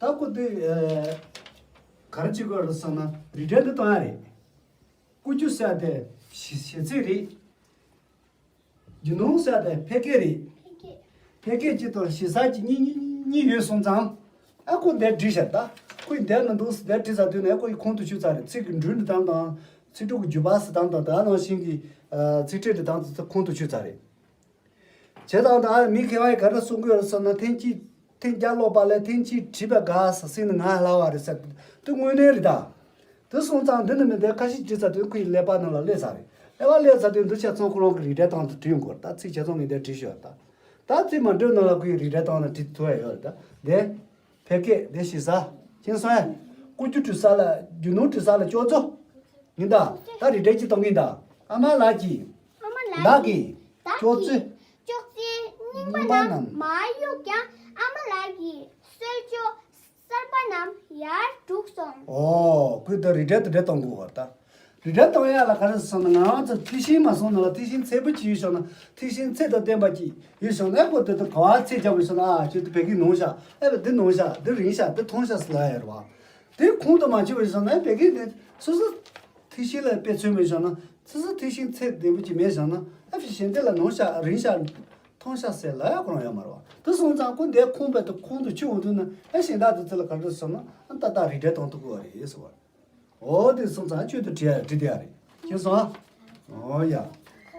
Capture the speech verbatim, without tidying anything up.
ད་ཁོ་དེ་ག་རེ་བྱེད་དགོས་རེད་ཟེར་ན་རིགས་འགྲེ་འདི་གཏོང་ཡ་རེད། ཀུ་ཅུ་ཟེར་དེ་གཞི་གཞི་ཚིག་རེད། རྒྱུ་ནོར་ཟེར་དེ་ཕལ་སྐད་རེད། ཕལ་སྐད་གཅིག་དང་གཞི་གསར་གྱི་གཉིས་གཉིས་གཉིས་ཡོད་སོང་ཙང་། ཨ་ཁོ་འདིར་བྲིས་ཤག་ད་ཁོས་འདིར་མི་འདུག་འདིར་བྲིས་ཚར་དུས་ནས་ཁོ་ཡི་ཁོང་དུ་ཆུད་ཚར་རེད། ཚིག་གི་འབྲུ་འབྲི་སྟངས་དང་། ཚིག་གྲུབ་ཀྱི་བརྗོད་པ་ཟེར་སྟངས་དང་། ད་ནང་བཞིན་གྱི་ཚིག་ཕྲད་འབྲི་སྟངས་དེ་ཚོ་ཁོང་དུ་ཆུད་ཚར་རེད། བྱས་ཙང་ད་མི་མཁས་པ་ཡིས་ག་རེ་གསུང་གི་ཡོད་རེད་ཟེར་ན། ཐེངས་གཅིག་ཐེངས་བརྒྱ་ཀློག་པ་ལས་ཐེངས་གཅིག་བྲིས་པ་དགའ་ས་སྲིད་ན་ང་སླ་བ་རེད་ཟེར། དེ་དངོས་གནས་རེད་ད། དེ་སོང་ཙང་འདི་ནི་མི་འདི་ཁ་ཤས་བྲིས་ཚར་དུས་ཁོ་ཡི་ཀླད་པ་ནང་ལ་སླེབས་ཚར་རེད། ཀླད་པ་སླེབས་ཚར་དུས་འདི་ཆ་ཚང་ཁོ་རང་གི་རིགས་འགྲེ་སྟངས་དུ་བྲིས་ཡོང་དགོས་རེད། ད་ཚིག་ཆ་ཚང་ངས་འདིར་བྲིས་ཤོག་ད། ད་ཚིག་མ་འགྲོའི་ནང་ལ་ཁོ་ཡི་རིགས་འགྲེ་སྟངས་ལ་བྲིས་ཐུབ་ཡ་ཡོད་རེད་ད། འདི་ཕལ་སྐད་འདི་གཞི་གསར་མཁྱེན་སོང་ཨེ། ཀུ་ཅུ་འབྲི་ས་ལ་རྒྱུ་ནོར་འབྲི་ས་ལ་ཅོག་ཙེ་ཡིན་ད། ད་རིགས་འགྲེ་གཅིག་གཏོང་གིན་ད། ཨ་མ་ལགས་ཀྱིས། ཨ་མ་ལགས་བདག་གིས་གིས་བདག་ཅོག་ཙེ་གིས་ཅོག་ཙེ་རྙིང་པ་རྙིང་པ་རྣམས་རྣམས་མ་གཡུག་ཀྱང་། ཨ་མ་ལགས་ཀྱིས་གསོལ་ལྕོག་གསར་པ་རྣམས་ཡར་བསྒྲུགས་སོང་། ཨོ། ཁོས་ད་རིགས་འགྲེ་དེ་འདྲ་གཏོང་དགོས་པ་ད། རིགས་འགྲེ་གཏོང་ཡ་ལ་ག་རེ་ཟེར་ན། ང་རང་ཚོ་ཐེག་ཆེན་མ་སོང་ན་ལ་ཐེག་ཆེན་ཚད་པོ་ཅིག་ཡོད་ཤོག་ན། ཐེག་ཆེན་ཚད་དང་ལྡན་པ་ཅིག་ཡོད་ཤོག་ན། ཁོ་དེ་ད་ག་བ་ཚད་རྒྱབ་པ་ཤོག་ན། ཨ་ཁྱོད་དེ་བོད་སྐད་ནོར་ཤག་ཨེ་བ་འདི་ནོར་ཤག་འདི་རིང་ཤག་འདི་ཐུང་ཤག་ཟེར་ལབ་ཡ་རེད་བ། དེ་ཁུངས་དུ་མ་ཆུད་པ་ཡོད་ཤོག་ན། བོད་སྐད་དེ་སོ་སོ་ཐེག་ཆེན་ལ་དཔེ་མཚོན་པ་ཡོད་ཤོག་ན། སོ་སོ་ཐེག་ཆེན་ཚད་ལྡན་པོ་ཅིག་མེད་ཤོག་ན། ཨ་ཕྱི་གཞན་དེ་ལ་ནོར་ཤག་རིང་ཤག་ཐུང་ཤག་ཟེར་ལབ་ཡ་ཁོ་རང་ཡོད་མ་རེད་བ། དེ་སོང་ཙང་ཁོ་འདི་ཁུངས་པའི་དེ་ཁུངས་དུ་ཆུད་འོང་དུས་ན། ཨ་གཞན་དག་དེ་ཚོ་ལ་ག་རེ་ཟེར་ན། ཨ་ཏག་ཏག་རིགས་འགྲེ་གཏོང་ཐུབ་ཀྱི་ཡོད་རེད་ཟེར་བ། འོ་དེ་སོང་ཙང་ཁྱོད་དུ་བྲིས་ཡ་བྲིས་བསྡད་ཡ་རེད། མཁྱེན་སོང་ཨ། འོ་ཡ།